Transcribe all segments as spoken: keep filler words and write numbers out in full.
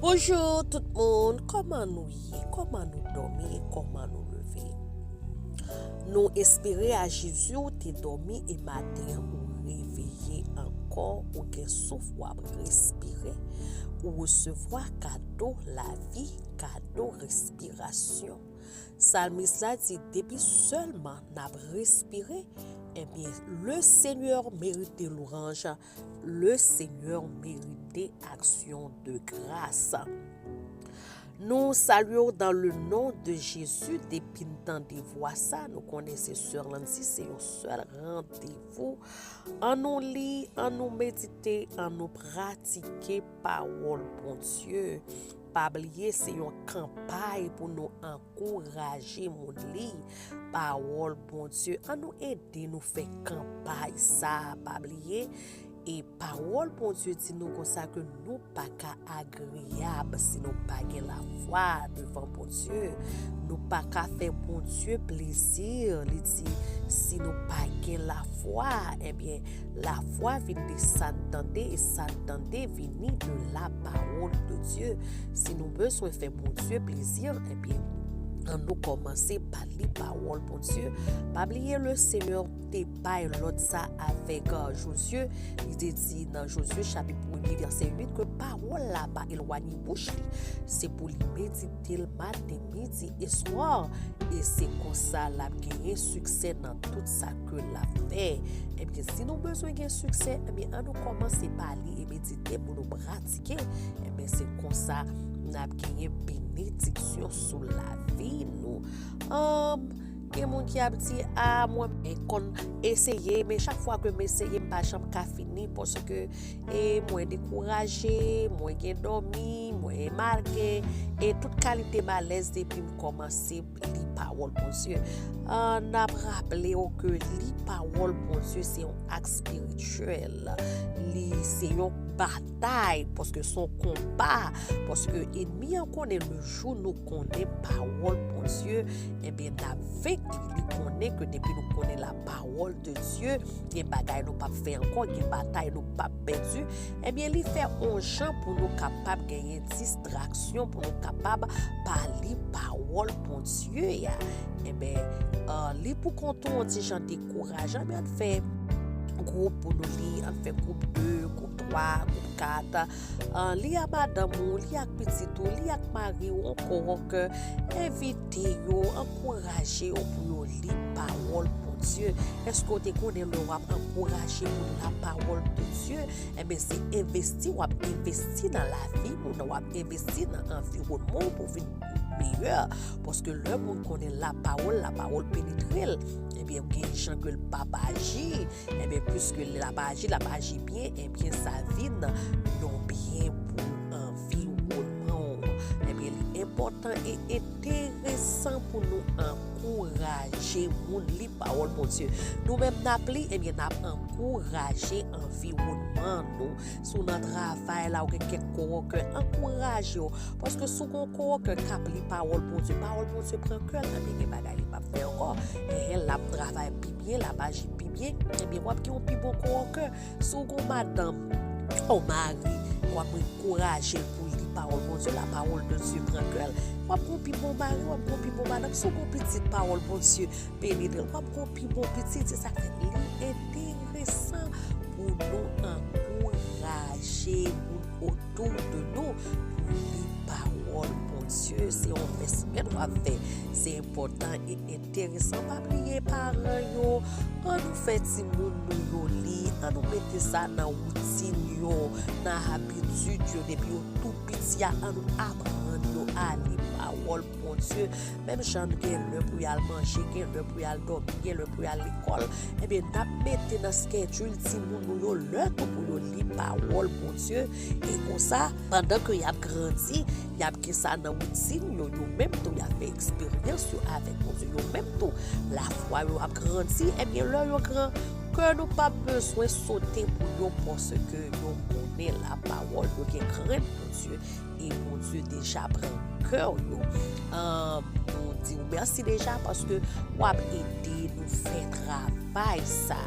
Bonjou tout moun, kòman nou ye? Kòman nou dòmi e kòman nou leve? Nou espere a Jezi ou te dòmi e maten an ou reveye ankò, ou gen souf, w ap respire, ou resevwa kado lavi, kado respirasyon. Salmis la di, depi sèlman n ap respire, ebyen, le Seigneur mérite louange, le Seigneur mérite action de grâce. Nou salye w dans le nom de Jésus, depi n tande vwa sa, nou konnen se sè Lancy, se yon sèl randevou. Annou li, annou medite, annou pratike pawòl Bondye. Pa bliye, se yon kanpay pou nou ankouraje moun li pawòl Bondye. Annou ede nou fè kanpay sa a. Pa bliye, e pawòl Bondye di nou konsa ke nou pa ka agreyab si nou pa gen lafwa devan Bondye. Nou pa ka fè Bondye plezi, li di, si nou pa gen lafwa, ebyen, lafwa vin de sa n tande, e sa n tande vini de la parole de Dieu. Si nou bezwen fè Bondye plezi, ebyen, annou kòmanse pa li pawòl Bondye. Pa bliye, le Seigneur te bay lòd sa avèk, euh, Jozye. Li te di nan Jozye chapit premye vèsè uit ke pawòl la pa elwanye bouch li. Se pou li medite l maten, midi e swa. E se konsa l ap genyen siksè nan tout sa ke l ap fè. Ebyen, si nou bezwen gen siksè, ebyen, annou kòmanse pa li e medite pou nou pratike. Ebyen, se konsa n ap genyen benediksyon sou lavi nou. Anm, gen moun ki ap di, a, mwen, mwen konn eseye, men chak fwa ke m eseye, m pa janm ka fini, paske, e, mwen dekouraje, mwen gen dòmi, mwen malgre, e tout kalite malèz depi m kòmanse li pawòl Bondye. Ah, n ap raple w ke li pawòl Bondye se yon ak espirityèl. Li se yon batay, paske se yon konba, paske enmi an konnen le jou nou konnen pawòl Bondye, ebyen, n ap venk li. Li konnen ke depi nou konnen la parole de Dieu, gen bagay nou p ap fè ankò, gen batay nou p ap pèdi. Ebyen, li fè on jan pou nou kapab genyen distraksyon, pou nou kapab pa li pawòl Bondye a. Ebyen, ah, li pou kont ou on ti jan dekourajan, men ann fè gwoup pou nou li, ann fè gwoup de, gwoup twa, gwoup kat. Ah, li a madanm ou, li ak pitit ou, li ak mari ou, on kowòkè, envite yo, ankouraje yo pou yo li pawòl Bondye. Èske w te konnen lè w ap ankouraje moun la parole de Dieu, enben, se envesti, w ap envesti nan lavi moun, w ap envesti nan anviwònman w pou vin meyè. Paske lè moun konnen la parole, la parole penetre l, ebyen, gen jan ke l p ap aji. Ebyen, piske l ap aji, l ap aji byen, ebyen, sa vin yon byen pou anviwònman w. Ebyen, li enpòtan e enteresan pou nou ankouraje moun li pawòl Bondye. Nou menm n ap li, ebyen, n ap ankouraje anviwònman nou. Si w nan travay la, ou gen kèk kowòkè, ankouraje yo. Paske si w gen yon kowòkè k ap li pawòl Bondye, pawòl Bondye pran kè l, ebyen, gen bagay li p ap fè ankò. Enhen, l ap travay pi byen, l ap aji pi byen, ebyen, w ap gen yon pi bon kowòkè. Si w gen yon madanm, yon mari, w ap ankouraje l pou l li pawòl Bondye, la parole de Dieu pran kè l, w ap gen yon pi bon mari, w ap gen yon pi bon madanm. Si w gen yon pitit, pawòl Bondye penetre l, w ap gen yon pi bon pitit. Se sa k fè li enteresan pou nou ankouraje moun otou de nou pou li pawòl Bondye. Se yon envèsman w ap fè. Se enpòtan e enteresan. Pa bliye paran yo, annou fè timoun nou yo li, annou mete sa nan woutin yo, nan abitid yo. Depi yo tou piti a, annou aprann yo a li pawòl Bondye. Menm jan gen lè pou y al manje, gen lè pou y al dòmi, gen lè pou y al lekòl, ebyen, n ap mete nan schedule timoun nou yo lè tou pou yo li pawòl Bondye. E konsa, pandan ke y ap grandi, y ap gen sa nan woutin yo, yo menm tou, y ap fè eksperyans yo avèk Bondye, yo menm tou, lafwa yo ap grandi, ebyen, lè yo gran, kè nou p ap bezwen sote pou yo, paske yo konnen la parole, yo gen krent Bondye, e Bondye deja pran kè yo. Ahn, nou di w mèsi deja paske w ap ede nou fè travay sa.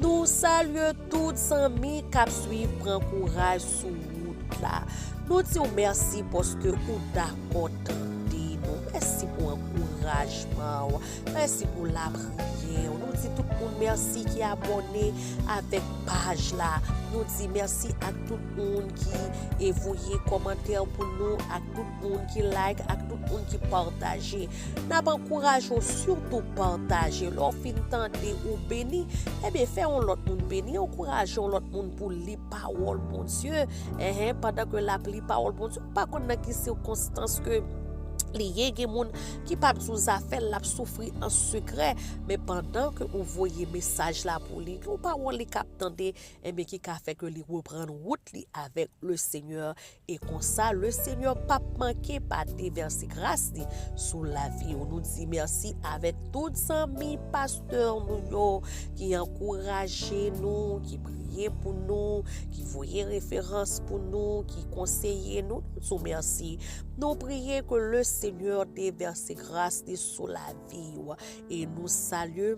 Nou salye tout zanmi k ap swiv Pran Kouraj sou wout la. Nou di w mèsi paske ou dakò tande nou. Mèsi pou ankourajman w. Mèsi pou lapriyè w. Nou di tout moun mèsi ki abòne avèk paj la. Nou di mèsi ak tout moun ki e voye kòmantè pou nou, ak tout moun ki like, ak tout moun ki pataje. N ap ankouraje w sitou pataje. Lè w fin tande ou beni, ebyen fè yon lòt moun beni, ankouraje yon lòt moun pou li pawòl Bondye. Enhen, pandan ke l ap li pawòl Bondye, ou pa konn nan ki sikonstans ke li ye, gen moun ki p ap di w zafè l, l ap soufri an sekrè, men pandan ke ou voye mesaj la pou li, yon pawòl li k ap tande, enben ki ka fè ke li reprann wout li avèk le Senyè, e konsa le Senyè p ap manke pa devèse gras li sou lavi w. Nou di mèsi avèk tout zanmi pastè nou yo ki ankouraje nou, ki priye pou nou, ki voye referans pou nou, ki konseye nou. Nou di w mèsi. Nou priye ke le Senyè devèse gras li sou lavi w. E nou salye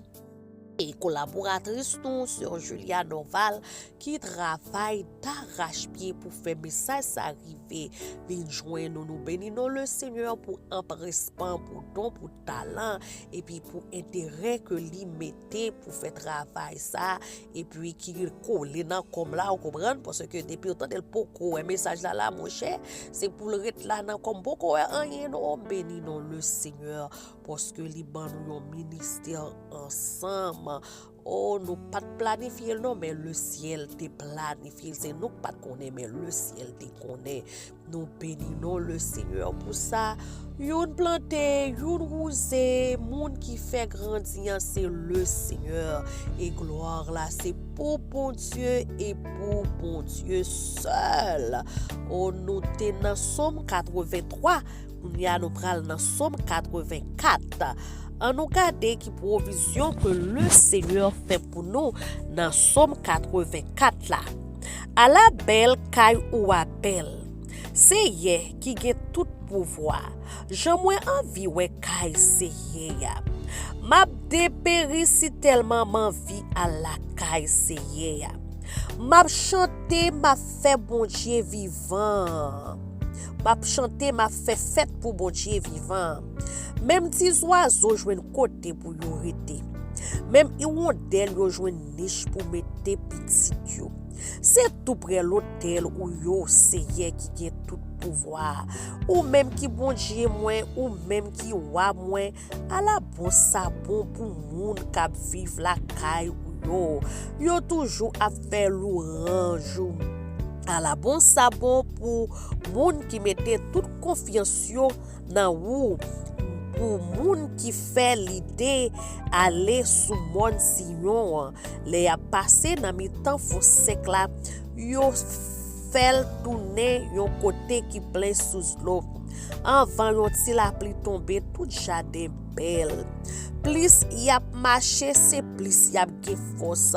e kolaboratris nou, sè Julia Norval, ki travay darachpye pou fè mesaj sa rive vin jwenn nou. Nou beni non le Senyè pou anpresman, pou don, pou talan, epi pou enterè ke li mete pou fè travay sa, epi ki kole nan kò m la, ou konprann, paske depi w tande l poko wè mesaj la la, monchè, se pou l ret la nan kò m, poko wè anyen non, beni non le Senyè, paske li ban nou yon ministè ansanm. O, nou pa t planifye l non, men le syèl te planifye l. Se nou k pa t konnen, men le syèl te konnen. Nou beni non le Senyè pou sa. Youn plante, youn wouze, moun ki fè grandi an se le Senyè. E glwa la se pou Bondye e pou Bondye sèl. O, nou te nan Sòm katrevenntwa, kounye a nou pral nan Sòm katrevenkat. Ann nou gade ki pwovizyon ke le Senyè fè pou nou nan Sòm katrevenkat la. Ala bèl kay ou a bèl, Seyè ki gen tout pouvwa. Jan mwen anvi wè kay Seyè a. M ap deperi si tèlman m anvi al lakay Seyè a. M ap chante, m ap fè Bondye vivan. M ap chante, m ap fè fèt pou Bondye vivan. Menm ti zwazo jwenn kote pou yo rete. Menm iwondèl yo jwenn nich pou mete pitit yo. Se touprè lotèl ou yo, Seyè ki gen tout pouvwa. Ou menm ki Bondye mwen, ou menm ki Wa mwen, ala bon sa bon pou moun k ap viv lakay ou yo. Yo toujou ap fè lwanj ou. Ala bon sa bon pou moun ki mete tout konfyans yo nan ou, pou moun ki fè lide ale sou mòn Siyon an. Lè y ap pase nan mitan fon sèk la, yo fè l tounen yon kote ki plen sous dlo. Anvan yon ti lapli tonbe, tout jaden bèl. Plis y ap mache, se plis y ap gen fòs.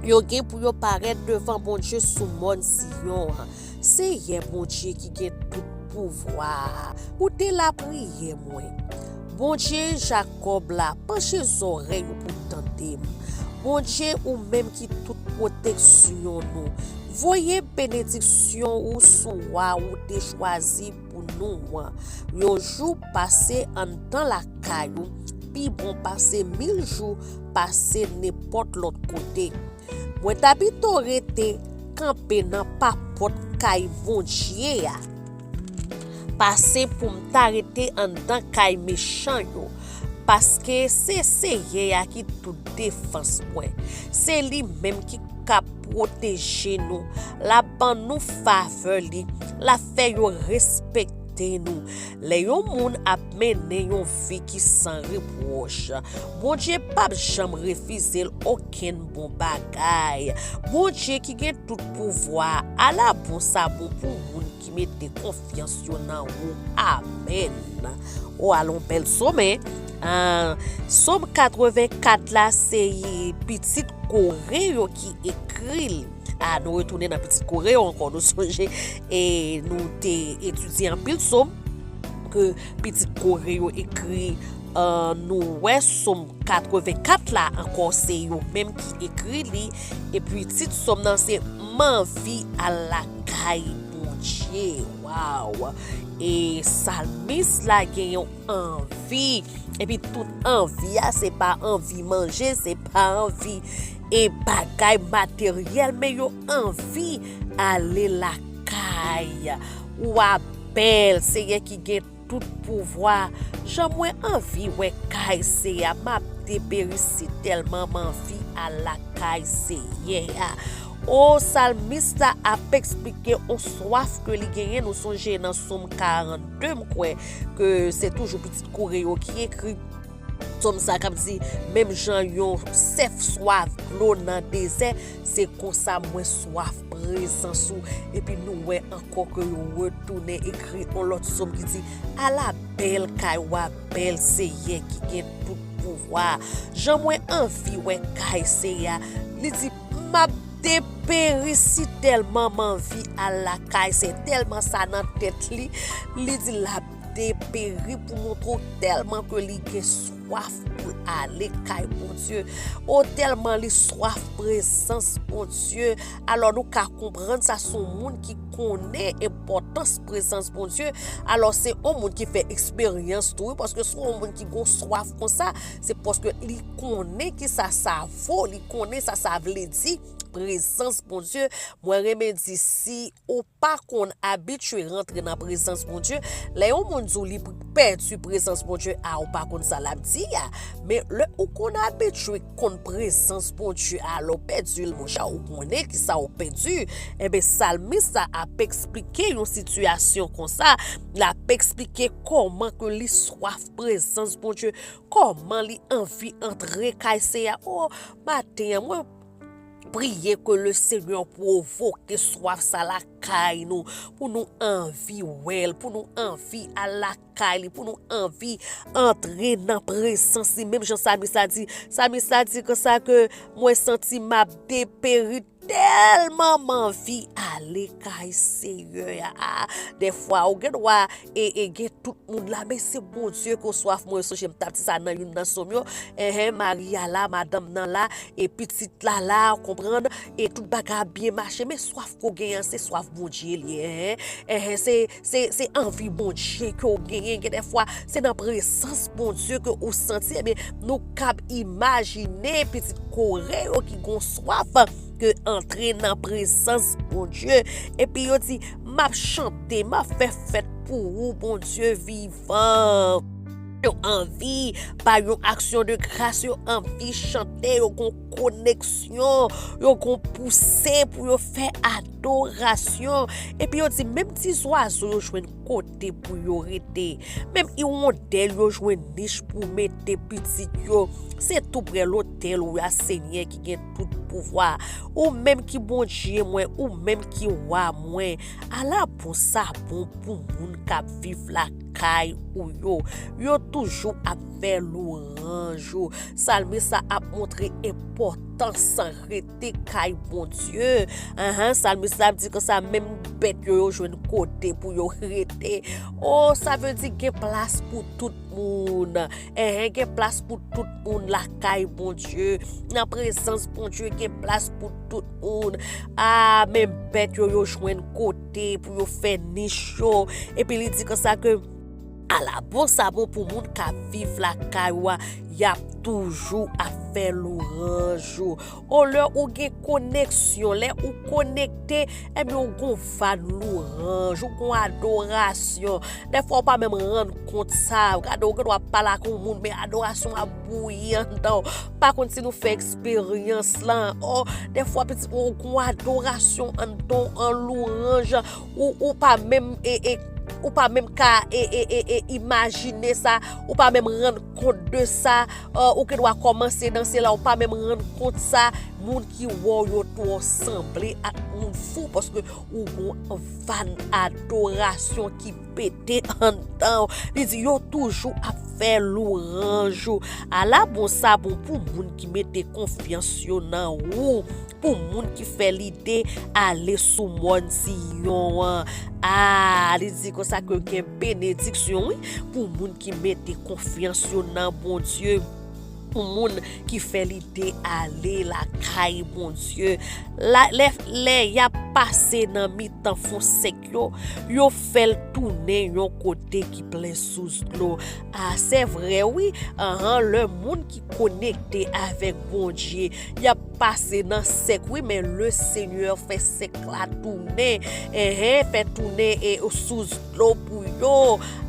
Yo gen pou yo parèt devan Bondye sou mòn Siyon an. Seyè Bondye ki gen tout pouvwa a, koute lapriyè mwen. Bondye Jakòb la, panche zòrèy ou pou tande m. Bondye, ou menm ki tout pwoteksyon nou, voye benediksyon ou sou wa ou te chwazi pou nou an. Yon jou pase anndan lakay ou pi bon pase mil jou pase nenpòt lòt kote. Mwen ta pito rete kanpe nan papòt kay Bondye a pase pou m ta rete anndan kay mechan yo, paske se Seyè a ki tout defans mwen. Se li menm ki ka pwoteje nou, l ap ban nou favè li, l ap fè yo respekte nou. Lè yon moun ap mennen yon vi ki san repwòch, Bondye p ap janm refize l okenn bon bagay. Bondye ki gen tout pouvwa, ala bon sa bon pou moun ki mete konfyans yo nan ou. Amèn. O, alon bèl sòm, en. Ah, Sòm katrevenkat la, se pitit Kore yo ki ekri l. Ah, nou retounen nan pitit Kore yo ankò, nou sonje, e nou te etidye anpil sòm ke pitit Kore yo ekri, ah, nou wè Sòm katrevenkat la ankò, se yo menm ki ekri li, epi tit sòm nan se M anvi al lakay Bondye. Bondye. Waw! E salmis la gen yon anvi. Epi tout anvi a, se pa anvi manje, se pa anvi e bagay materyèl, men yo anvi ale lakay. Wa bèl, Seyè ki gen tout pouvwa. Jan mwen anvi wè kay Seyè a, m ap deperi si tèlman m anvi al lakay Seyè a. O, salmis la ap eksplike yon swaf ke li genyen. Nou sonje nan Sòm karannde, m kwè ke se toujou pitit Kore yo ki ekri Sòm sa k ap di, menm jan yon sèf swaf dlo nan dezè, se konsa mwen swaf prezans ou. Epi nou wè ankò ke yo retounen ekri yon lòt sòm ki di, ala bèl kay wa, bèl Seyè ki gen tout pouvwa. Jan mwen anvi wè kay Seyè a, li di, m ap deperi si tèlman m anvi al lakay, se tèlman sa nan tèt li, li di l ap deperi pou montre w tèlman ke li gen swaf pou l ale kay Bondye. O, tèlman li swaf prezans Bondye. Alò, nou ka konprann sa se yon moun ki konnen enpòtans prezans Bondye. Alò, se yon moun ki fè eksperyans tou, wi, paske se yon moun ki gon swaf konsa, se paske li konnen ki sa sa vo, li konnen sa sa vle di, prezans Bondye. Mwen renmen di, si ou pa konn abitye rantre nan prezans Bondye, lè yon moun di w li pèdi prezans Bondye a, ou pa konn sa l ap di a. Men lè ou konn abitye konn prezans Bondye a, lè w pèdi l, monchè, ou konnen ki sa ou pèdi. Enben, salmis la ap eksplike yon sitiyasyon konsa. L ap eksplike kòman ke li swaf prezans Bondye, kòman li anvi antre kay Seyè a. O, maten an, mwen priye ke le Senyè pwovoke swaf sa lakay nou, pou nou anvi wè l, pou nou anvi al lakay li, pou nou anvi antre nan prezans li. Menm jan salmis la di, salmis la di konsa ke mwen santi m ap deperi tèlman m anvi ale kay Seyè a. Dèfwa, ou gen dwa e, e gen tout moun la, men se Bondye ke w swaf. Mwen sonje m t ap di sa nan youn nan sòm yo. Enhen, mari a la, madanm nan la, e pitit la la, ou konprann, e tout bagay ap byen mache, men swaf ke w genyen an, se swaf Bondye li ye, enhen. Enhen, se, se, se anvi Bondye ke w genyen. Gen dèfwa, se nan prezans Bondye ke ou santi, ebyen, nou kab imajine pitit Kore yo ki gon swaf ke antre nan prezans Bondye. Epi yo di, m ap chante, m ap fè fèt pou ou, Bondye vivan. Yo anvi bay yon aksyon de gras, yo anvi chante, yo gon koneksyon, yo gon pouse pou yo fè adorasyon. Epi yo di, menm ti zwazo yo jwenn kote pou yo rete. Menm iwondèl yo jwenn nich pou mete pitit yo. Se tou prè lotèl ou a, Senyè, ki gen tout pouvwa. Ou menm ki Bondye mwen, ou menm ki wa mwen. Ala bon sa bon pou moun k ap viv lakay ou yo. Yo toujou ap fè lwanj ou. Salmis la ap montre enpòtans rete kay Bondye. Enhen, salmis la ap di konsa, menm bèt yo, yo jwenn kote pou yo rete. O, sa vle di gen plas pou tout moun. Enhen, gen plas pou tout moun lakay Bondye. Nan prezans Bondye, gen plas pou tout moun. A, men bèt yo, yo jwenn kote pou yo fè nich yo. Epi li di konsa ke, ala bon sa bon pou moun k ap viv lakay ou a, y ap toujou ap fè lwanj ou. O, lè ou gen koneksyon, lè ou konekte, ebyen, ou gon van lwanj, ou gon adorasyon. Dèfwa, ou pa menm rann kont sa. Gade, ou gen dwa pale ak yon moun, men adorasyon ap bouyi anndan w. Pa konn si nou fè eksperyans lan. O, dèfwa, pitit, ou gon adorasyon anndan w, an lwanj. Ou, ou pa menm, e, e, ou pa menm ka, e, e, e, e, imajine sa. Ou pa menm rann kont de sa. O, ou gen dwa kòmanse danse la, ou pa menm rann kont sa. Moun ki wè w yo twò sanble ak moun fou, paske ou gon van adorasyon ki pete anndan w. Li di, yo toujou ap fè lwanj ou. Ala bon sa bon pou moun ki mete konfyans yo nan ou, pou moun ki fè lide ale sou mòn Ziyon an. A, li di konsa ke gen benediksyon, wi, pou moun ki mete konfyans yo nan Bondye. pou moun ki fè li te ale lakay Bondye. Lè y ap pase nan mitan fon sèk yo, yo fè l tounen yon kote ki plen sous dlo. A, se vre wi. Anhan, lè moun ki konekte avèk Bondye, y ap pase nan sèk wi, men Lesenyè fè sèk la tounen, enhen, fè tounen e sous dlo pou yo.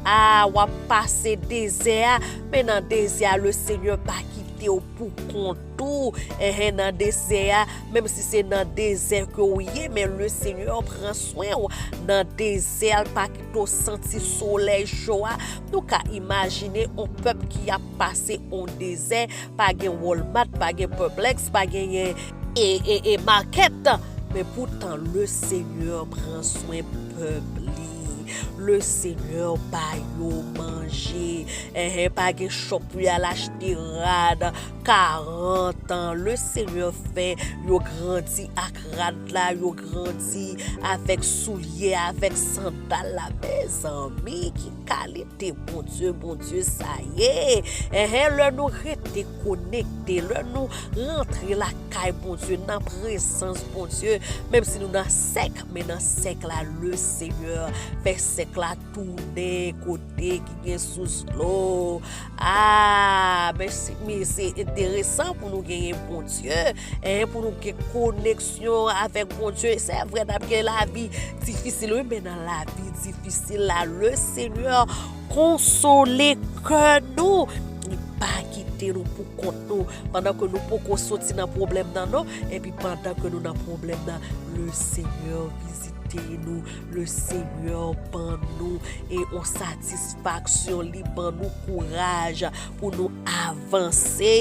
A, w ap pase dezè a, men nan dezè a Lesenyè pa kite w pou kont ou. Enhen, nan dezè a, menm si se nan dezè ke w ye, men Lesenyè pran swen w nan dezè a, l pa kite w santi solèy cho a. Nou ka imajine yon pèp ki ap pase yon dezè, pa gen Walmart, pa gen Publix, pa genyen e, e, e market. Men poutan, Lesenyè pran swen pèp li. Lesenyè ba yo manje. Enhen, pa gen shop pou y al achte rad. Karant an, Lesenyè fè yo grandi ak rad la, yo grandi avèk soulye, avèk sandal la. Mezanmi, ki kalite Bondye, Bondye sa ye. Enhen, lè nou rete konekte, lè nou rantre lakay Bondye, nan prezans Bondye, menm si nou nan sèk, men nan sèk la, Lesenyè fè sèk la tounen kote ki gen sous dlo. A, men se, men se enteresan pou nou genyen Bondye, enhen, pou nou gen koneksyon avèk Bondye. Se vre, n ap gen lavi difisil, wi, men nan lavi difisil la, Lesenyè konsole kè nou. Li pa kite nou pou kont nou. Pandan ke nou poko soti nan pwoblèm nan, non. Epi pandan ke nou nan pwoblèm nan, Lesenyè vizite nou. Lesenyè ban nou e yon satisfaksyon. Li ban nou kouraj pou nou avanse.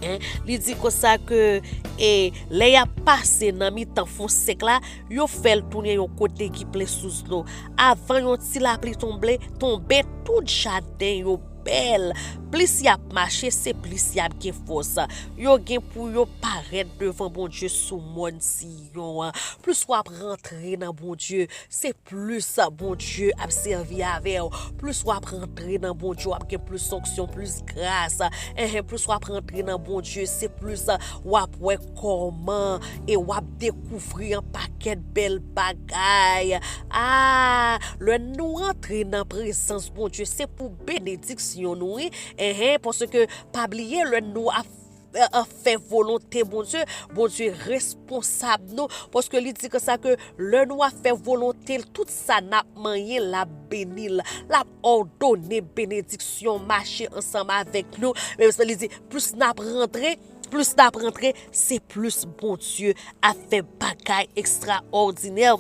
En, li di konsa ke, e, lè y ap pase nan mitan fon sèk la, yo fè l tounen yon kote ki plen sous dlo. Avan yon ti lapli tonbe, tonbe, tout jaden yo bèl. Plis y ap mache, se plis y ap gen fòs. Yo gen pou yo parèt devan Bondye sou mòn Siyon an. Plis w ap rantre nan Bondye, se plis Bondye ap sèvi avè w. Plis w ap rantre nan Bondye, w ap gen plis onksyon, plis gras. Enhen, plis w ap rantre nan Bondye, se plis w ap wè kòman e w ap dekouvri yon pakèt bèl bagay. A, lè nou rantre nan prezans Bondye, se pou benediksyon nou, wi. Enhen, paske pa bliye, lè nou ap, e, e, fè volonte Bondye, Bondye responsab nou, paske li di konsa ke lè nou ap fè volonte l, tout sa n ap manyen, l ap beni l, l ap òdone benediksyon mache ansanm avèk nou. Men li di, plis n ap rantre, plis n ap rantre, se plis Bondye ap fè bagay ekstraòdinè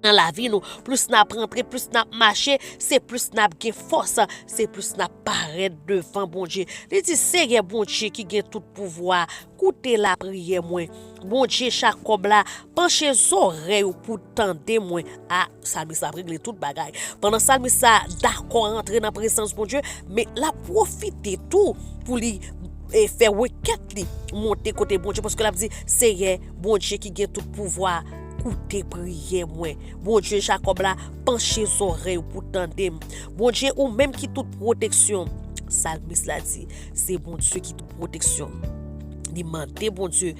nan lavi nou. Plis n ap rantre, plis n ap mache, se plis n ap gen fòs, se plis n ap parèt devan Bondye. Li di, Seyè Bondye ki gen tout pouvwa, koute lapriyè mwen. Bondye Jakòb la, panche zòrèy ou pou tande mwen. A, salmis la ap regle tout bagay. Pandan salmis la dakò rantre nan prezans Bondye, men l ap pwofite tou pou li, e, fè rekèt li monte kote Bondye, paske l ap di, Seyè, Bondye ki gen tout pouvwa, koute priyè mwen. Bondye Jakòb la, panche zòrèy ou pou tande m. Bondye, ou menm ki tout pwoteksyon. Salmis la di, se Bondye ki tout pwoteksyon. Li mande Bondye,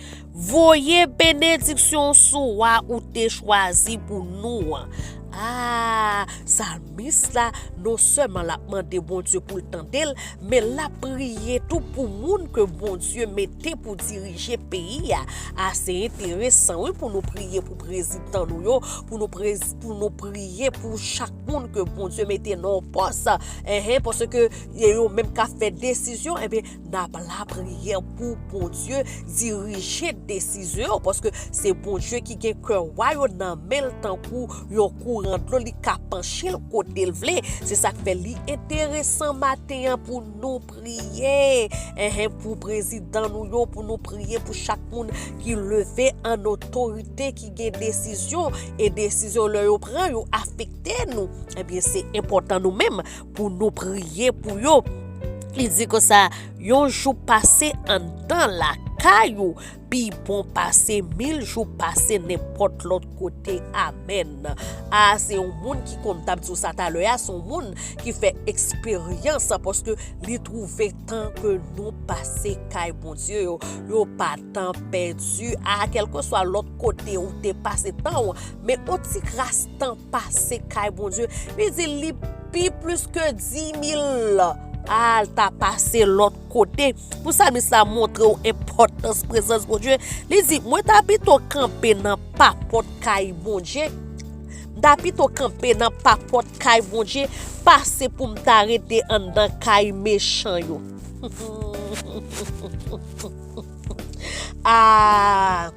voye benediksyon sou wa ou te chwazi pou nou an. A, salmis la, non sèlman l ap mande Bondye pou l tande l, men l ap priye tou pou moun ke Bondye mete pou dirije peyi a. A, se enteresan, wi, pou nou priye pou prezidan nou yo, pou nou prez-, pou nou priye pou chak moun ke Bondye mete nan pòs. Enhen, paske e yo menm k ap fè desizyon, enben, n ap lapriyè pou Bondye dirije desizyon yo, paske se Bondye ki gen kè wa yo nan men l tankou yon kouran dlo, li ka panche l kote l vle. Se sa k fè li enteresan maten an pou nou priye, enhen, pou prezidan nou yo, pou nou priye pou chak moun ki leve an otorite, ki gen desizyon, e desizyon lè yo pran, yo afekte nou. Ebyen, se enpòtan nou menm pou nou priye pou yo. Li di konsa, yon jou pase anndan lakay kay ou pi bon pase mil jou pase nenpòt lòt kote. Amèn. A, se yon moun ki konn, m t ap di w sa talè a, se yon moun ki fè eksperyans, paske li twouve tan ke nou pase kay Bondye yo, yo pa tan pèdi. A, kèlkeswa lòt kote ou te pase tan w, men yon ti kras tan pase kay Bondye, li di li pi plis ke di mil. A, l ta pase lòt kote. Pou salmis la montre w enpòtans prezans Bondye, li di, mwen ta pito kanpe nan papòt kay Bondye. M ta pito kanpe nan papòt kay Bondye, pase pou m ta rete anndan kay mechan yo. A,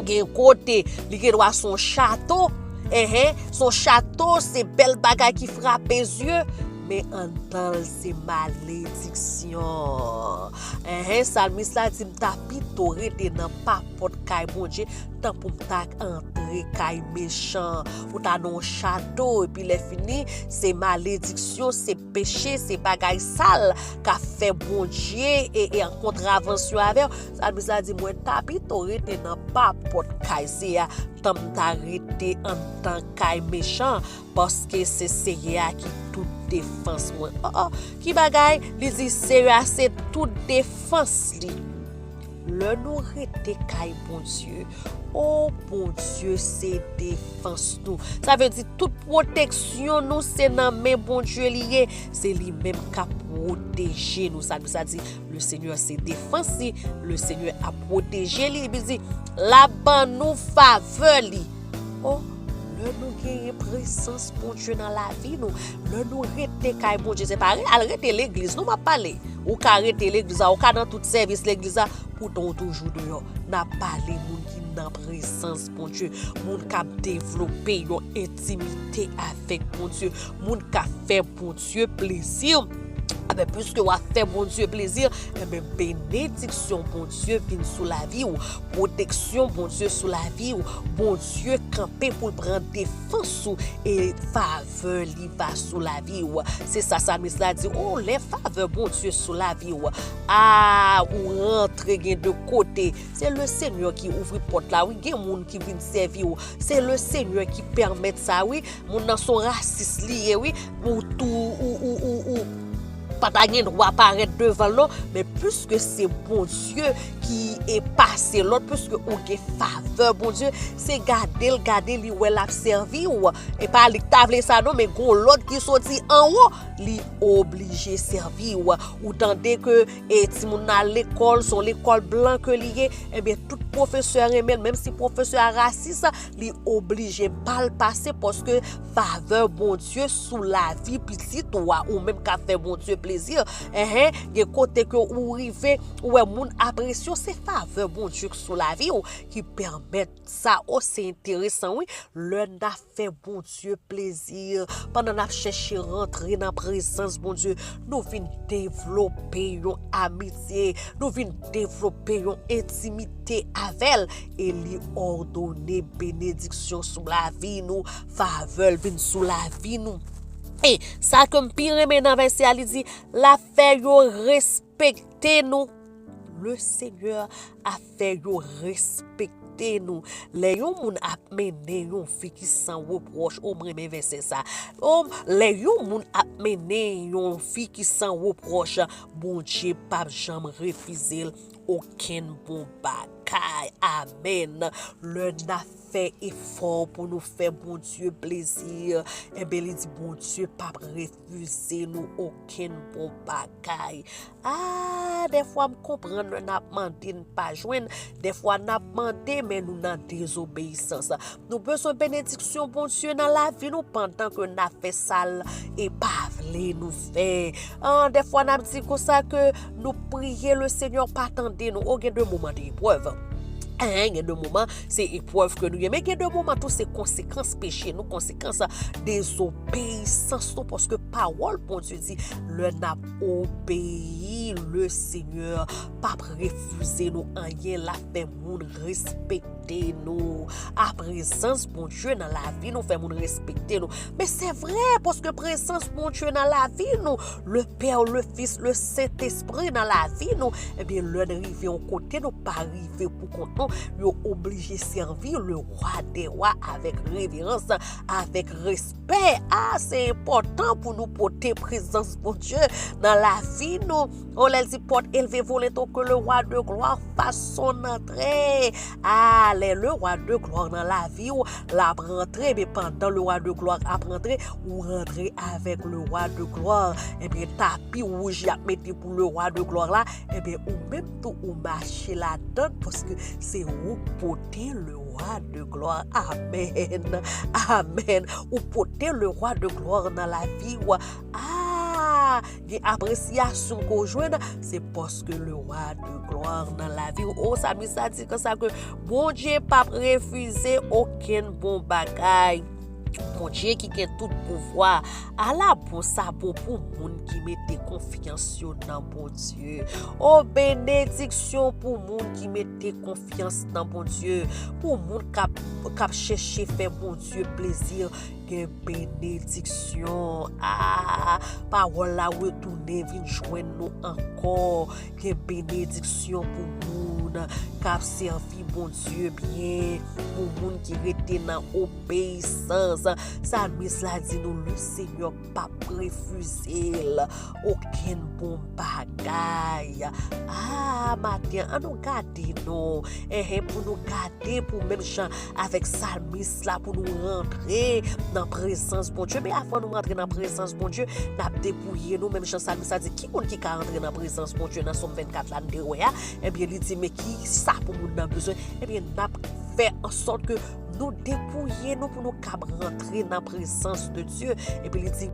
gen kote, li gen dwa se yon chato. Enhen, se yon chato, se bèl bagay ki frape zye. Men anndan l, se malediksyon. Enhen, salmis la di, m ta pito rete nan papòt kay Bondye, tan pou m ta antre kay mechan. Ou ta nan yon chato, epi lè fini, se malediksyon, se peche, se bagay sal k ap fè Bondye e, e an kontravansyon avè w. Salmis la di, mwen ta pito rete nan papòt kay Seyè a, tan m ta rete anndan kay mechan, paske se Seyè a ki tout defans mwen. O, o, ki bagay? Li di, Seyè a se tout defans li. Lè nou rete kay Bondye, o, Bondye se defans nou. Sa vle di tout pwoteksyon nou se nan men Bondye li ye. Se li menm k ap pwoteje nou. Sa, sa di, le Senyè se defans li, le Senyè ap pwoteje li. Li di, l ap ban nou favè li. O, lè nou genyen prezans Bondye nan lavi nou, lè nou rete kay Bondye, se pa re-, al rete legliz, non, m ap pale. Ou ka rete legliz la, ou ka nan tout sèvis legliz la, poutan ou toujou deyò. N ap pale moun ki nan prezans Bondye, moun k ap devlope yon entimite avèk Bondye, moun k ap fè Bondye plezi. Enben, piske w ap fè Bondye plezi, enben, benediksyon Bondye vin sou lavi w, pwoteksyon Bondye sou lavi w, Bondye kanpe pou l pran defans ou e favè li va sou lavi w. Se sa salmis la di, o, lè favè Bondye sou lavi w, a, ou rantre gen de kote. Se le Senyè ki ouvri pòt la, wi, gen moun ki vin sèvi w. Se le Senyè ki pèmèt sa, wi. Moun nan se yon rasis li ye, wi. Ou tou, ou, ou, ou, ou pa ta gen dwa parèt devan l, non. Men piske se Bondye ki e pase lòd, piske ou gen favè Bondye, se gade l, gade li wè l ap sèvi w. E pa li k ta vle sa, non, men gon lòd ki soti anwo, li oblije sèvi w. Ou tande ke, e, timoun nan al lekòl, se yon lekòl blan ke li ye, enben, tout pwofesè renmen l, menm si pwofesè a rasis, li oblije ba l pase paske favè Bondye sou lavi pitit ou a, ou menm k ap fè Bondye plezi. Enhen, gen kote ke ou rive, ou wè moun apresye w, se favè Bondye k sou lavi w ki pèmèt sa. O, se enteresan, wi. Lè n ap fè Bondye plezi, pandan n ap chèche rantre nan prezans Bondye, nou vin devlope yon amitye, nou vin devlope yon entimite avè l, e li òdone benediksyon sou lavi nou, favè l vin sou lavi nou. E sa ke m pi renmen nan vèsè a, li di, l ap fè yo respekte nou. Le Senyè ap fè yo respekte nou. Lè yon moun ap mennen yon vi ki san repwòch, o, m renmen vèsè sa. O, lè yon moun ap mennen yon vi ki san repwòch, Bondye p ap janm refize l okenn bon bagay. Amèn. Lè n ap fè efò pou nou fè Bondye plezi, enben, li di Bondye p ap refize nou okenn bon bagay. A, dèfwa m konprann lè n ap mande, n pa jwenn. Dèfwa n ap mande, men nou nan dezobeyisans. Nou bezwen benediksyon Bondye nan lavi nou pandan ke n ap fè sa l e pa vle nou fè. An, dèfwa n ap di konsa ke nou priye, le Senyè pa tande nou. O, gen de moman de eprèv. Enhen, gen de moman, se eprèv ke nou ye. Men gen de moman tou, se konsekans peche nou, konsekans dezobeyisans nou, paske pawòl Bondye di, lè n ap obeyi, le Senyè p ap refize nou anyen, l ap fè moun respekte respekte nou. A, prezans Bondye nan lavi nou fè moun respekte nou. Men se vre, paske prezans Bondye nan lavi nou, le Père, le Fils, le Saint-Esprit nan lavi nou, ebyen, lè n rive yon kote, nou pa rive pou kont nou, yo oblije sèvi le Roi des Rois avèk reverans, avèk respè. A, se enpòtan pou nou pote prezans Bondye nan lavi nou. O, lè l di, porte élevée, volontairement, que le Roi de gloire fasse son entrée. A, lè le Roi de gloire nan lavi w, l ap rantre, men pandan le Roi de gloire ap rantre, ou rantre avèk le Roi de gloire. Ebyen, tapi wouj y ap mete pou le Roi de gloire la, ebyen, ou menm tou, ou mache ladan l, paske se ou k pote le Roi de gloire. Amèn. Amèn. Ou pote le Roi de gloire nan lavi w. A, gen apresyasyon ke w jwenn, se paske le Roi de gloire nan lavi w. O, salmis la di konsa ke Bondye p ap refize okenn bon bagay. Bondye ki gen tout pouvwa. Ala bon sa bon pou moun ki mete konfyans yo nan Bondye. O, benediksyon pou moun ki mete konfyans nan Bondye. Pou moun k ap, k ap chèche fè Bondye plezi, gen benediksyon. A, pawòl la retounen vin jwenn nou ankò. Gen benediksyon pou moun k ap sèvi Bondye byen, pou moun ki rete nan obeyisans. Salmis la di nou, le Seigneur p ap refize l okenn bon bagay. A, maten, an nou gade non. Enhen, pou nou gade pou menm jan avèk salmis la, pou nou rantre nan prezans Bondye. Men avan nou rantre nan prezans Bondye, n ap depouye nou, menm jan salmis la di, ki moun ki ka rantre nan prezans Bondye nan Sòm vennkat la n te wè a? Ebyen, li di, men ki sa pou moun nan bezwen? Ebyen, n ap fè an sòt ke nou depouye nou pou nou kab rantre nan prezans de Dye. Epi li di,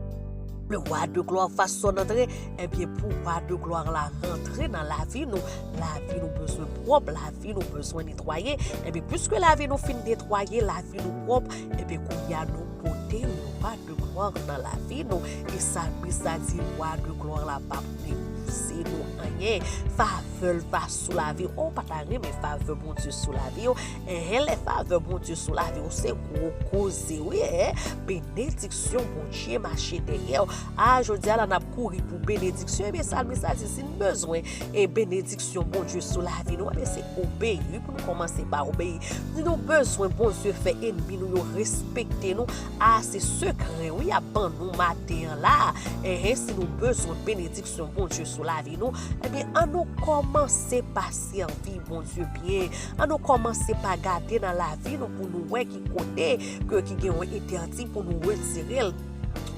le Roi de gloire fasse son entrée. Ebyen, pou Roi de gloire la rantre nan lavi nou, lavi nou bezwen pwòp, lavi nou bezwen netwaye. Ebyen, piske lavi nou fin netwaye, lavi nou pwòp, ebyen, kounye a nou pote le Roi de gloire nan lavi nou. E salmis la di, Roi de gloire la p ap refize nou anyen. Favè l va sou lavi w. O, w pa ta renmen favè Bondye sou lavi w? Enhen, lè favè Bondye sou lavi w, se gwo koze, wi, enhen. Benediksyon Bondye mache dèyè w. A, jodi a la, n ap kouri pou benediksyon. Ebyen, salmis la di, si n bezwen e benediksyon Bondye sou lavi nou, ebyen, se obeyi, wi, pou nou kòmanse pa obeyi. Si nou bezwen Bondye fè enmi nou yo respekte nou, a, se sekrè, wi, y ap ban nou maten an la. Enhen, si nou bezwen benediksyon Bondye sou lavi nou, ebyen, an nou kòmanse pa sèvi Bondye byen. An nou kòmanse pa gade nan lavi nou pou nou wè ki kote ke ki gen yon entèdi pou nou retire l,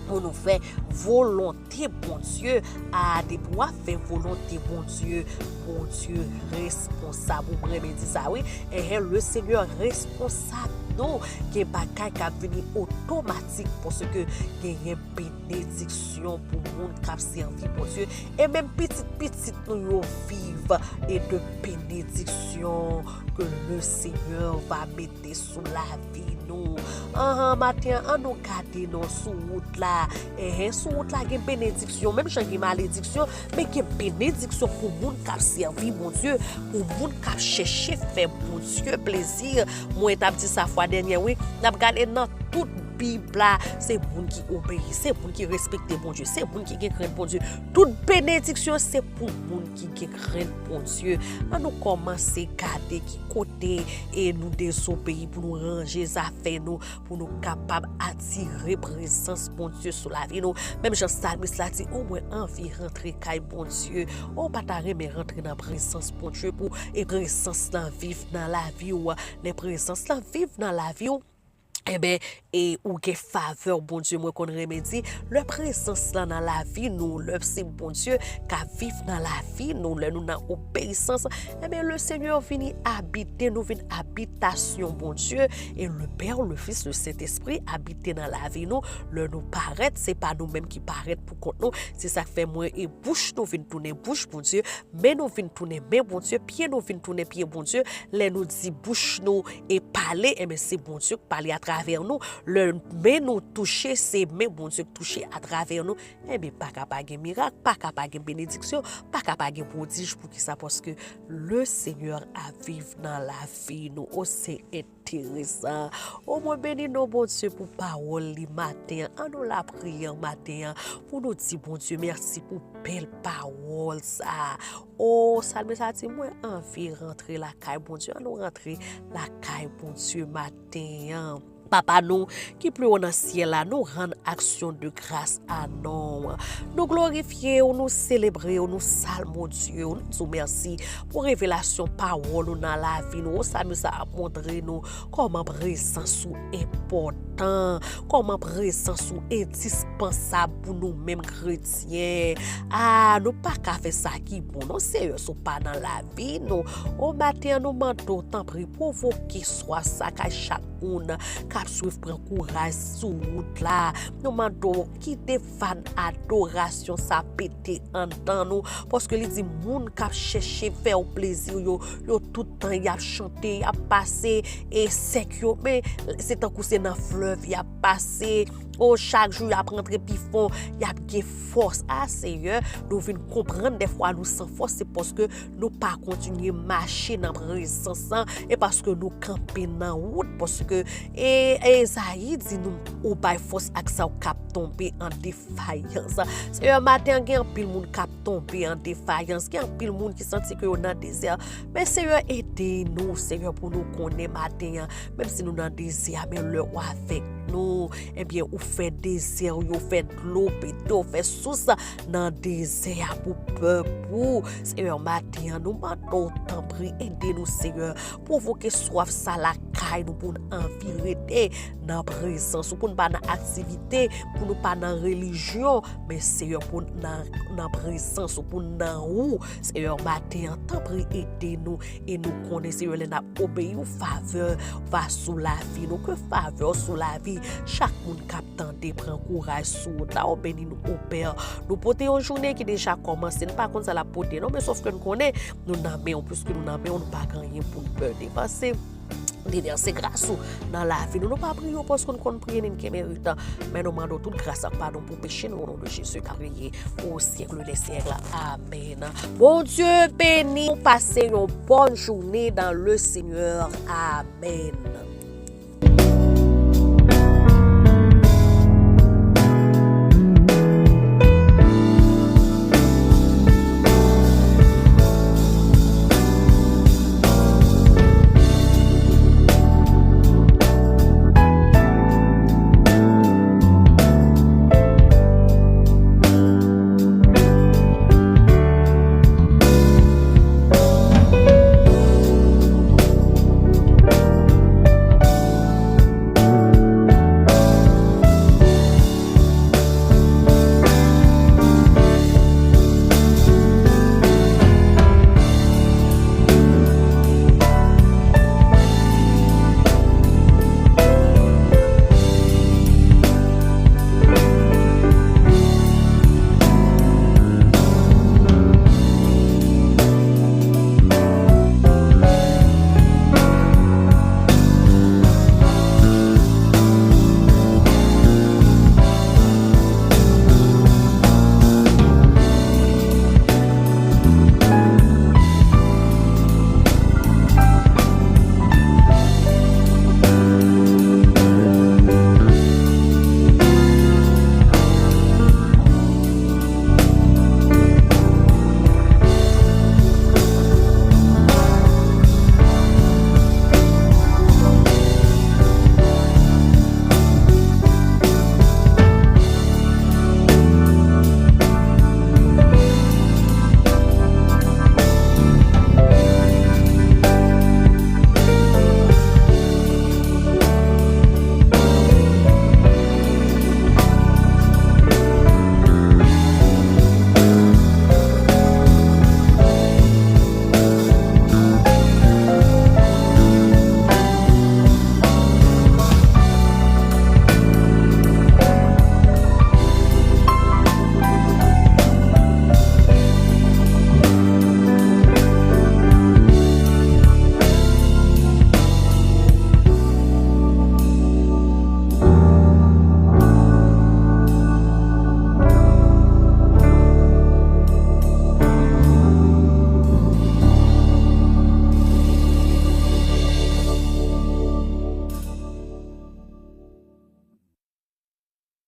pou nou fè volonte Bondye. A, depi w ap fè volonte Bondye, Bondye responsab. Ou renmen di sa, wi. Enhen, le Seigneur responsab. Non, gen bagay k ap vini otomatik paske genyen benediksyon pou moun k ap sèvi Bondye. E menm pitit pitit nou yo viv e de benediksyon ke le Seigneur va mete sou lavi nou. Anhan, maten an, an nou gade non sou wout la. Enhen, sou wout la gen benediksyon, menm jan gen malediksyon, men gen benediksyon pou moun k ap sèvi Bondye, pou moun k ap chèche fè Bondye plezi. Mwen t ap di sa fwa dènyè, wi, n ap gade nan tout Bib la, se moun ki obeyi, se moun ki respekte Bondye, se moun ki gen krent Bondye. Tout benediksyon se pou moun ki gen krent Bondye. An nou kòmanse gade ki kote e nou dezobeyi pou nou ranje zafè nou, pou nou kapab atire prezans Bondye sou lavi nou. Menm jan salmis la di, o, mwen anvi rantre kay Bondye. O, w pa ta renmen rantre nan prezans Bondye pou e prezans lan viv nan lavi w? Lè prezans lan viv nan lavi w, enben, e ou gen favè Bondye, mwen konn renmen di, lè prezans lan nan lavi nou, lè se Bondye k ap viv nan lavi nou, lè nou nan obeyisans, enben, le Seigneur vini abite nou, vin abitasyon Bondye, e le Père, le Fils, le Saint-Esprit abite nan lavi nou, lè nou parèt, se pa nou menm ki parèt pou kont nou, se sa k fè mwen e bouch nou vin tounen bouch Bondye, men nou vin tounen men Bondye, pye nou vin tounen pye Bondye, lè nou di bouch nou e pale, enben, se Bondye k pale atravè atravè nou. Lè men nou touche, se men Bondye k touche atravè nou. Ebyen, pa ka pa gen mirak, pa ka pa gen benediksyon, pa ka pa gen pwodij. Poukisa? Paske le Seigneur ap viv nan lavi nou. O, se enteresan. O, mwen beni non Bondye pou pawòl li maten an. An nou lapriyè maten an pou nou di Bondye mèsi pou bèl pawòl sa. O, salmis la di, mwen anvi rantre lakay Bondye. An nou rantre lakay Bondye maten an. Papa nou ki pi wo nan syèl la, nou rann aksyon de gras a non w. Nou glorifye w, nou selebre w, nou salmodye w, nou di w mèsi pou revelasyon pawòl ou nan lavi nou. O, salmis la ap montre nou kòman prezans ou enpòtan, kòman prezans ou endispansab pou nou menm kretyen. A, nou pa ka fè sa ki bon non, Seyè, si w pa nan lavi nou. O, maten an, nou mande w, tanpri, pwovoke swaf sa kay chak moun k ap swiv pran kouraj sou wout la. Nou mande w kite van adorasyon sa pete anndan nou, paske li di moun k ap chèche fè w plezi yo, yo tout tan y ap chante, y ap pase e sèk yo, men se tankou se nan flèv y ap pase. O, chak jou y ap rantre pi fon, y ap gen fòs. A, Seyè, nou vin konprann dèfwa nou san fòs, se paske nou pa kontinye mache nan prezans lan, e paske nou kanpe nan wout, paske e, e Ezayi di nou, ou bay fòs ak sa w k ap tonbe an defayans. Seyè, maten an, gen anpil moun k ap tonbe an defayans, gen anpil moun ki santi ke yo nan dezè. Men Seyè, ede nou, Seyè, pou nou konnen maten an, menm si nou nan dezè a, men lè w avèk nou, ebyen, ou fè dezè yo fè dlo, pete yo fè sous nan dezè a pou pèp ou. Seyè, maten an, nou mande w, tanpri, ede nou, Seyè, pwovoke swaf sa lakay nou pou n anvi rete nan prezans ou, pou n pa nan aktivite, pou nou pa nan relijyon, men, Seyè, pou n nan, nan prezans ou, pou n nan ou. Seyè, maten an, tanpri, ede nou. E nou konnen, Seyè, lè n ap obeyi w, favè w va sou lavi nou. Ke favè w sou lavi chak moun k ap tande, pran kouraj sou wout la. O, beni nou, o Pè. Nou pote yon jounen ki deja kòmanse. Nou pa konn sa l ap pote non, men sòf ke nou konnen nou nan men w. Piske nou nan men w, nou pa gen anyen pou n pè. Devanse, devèse gras ou nan lavi nou. Nou pa priye w paske nou konn priye, ni n gen merit. Men nou mande w tout gras ak padon pou peche nou, o non de Jezi k ap reye o syèk dè syèk la. Amèn. Bondye beni w, pase yon bòn jounen dans le Seigneur. Amèn.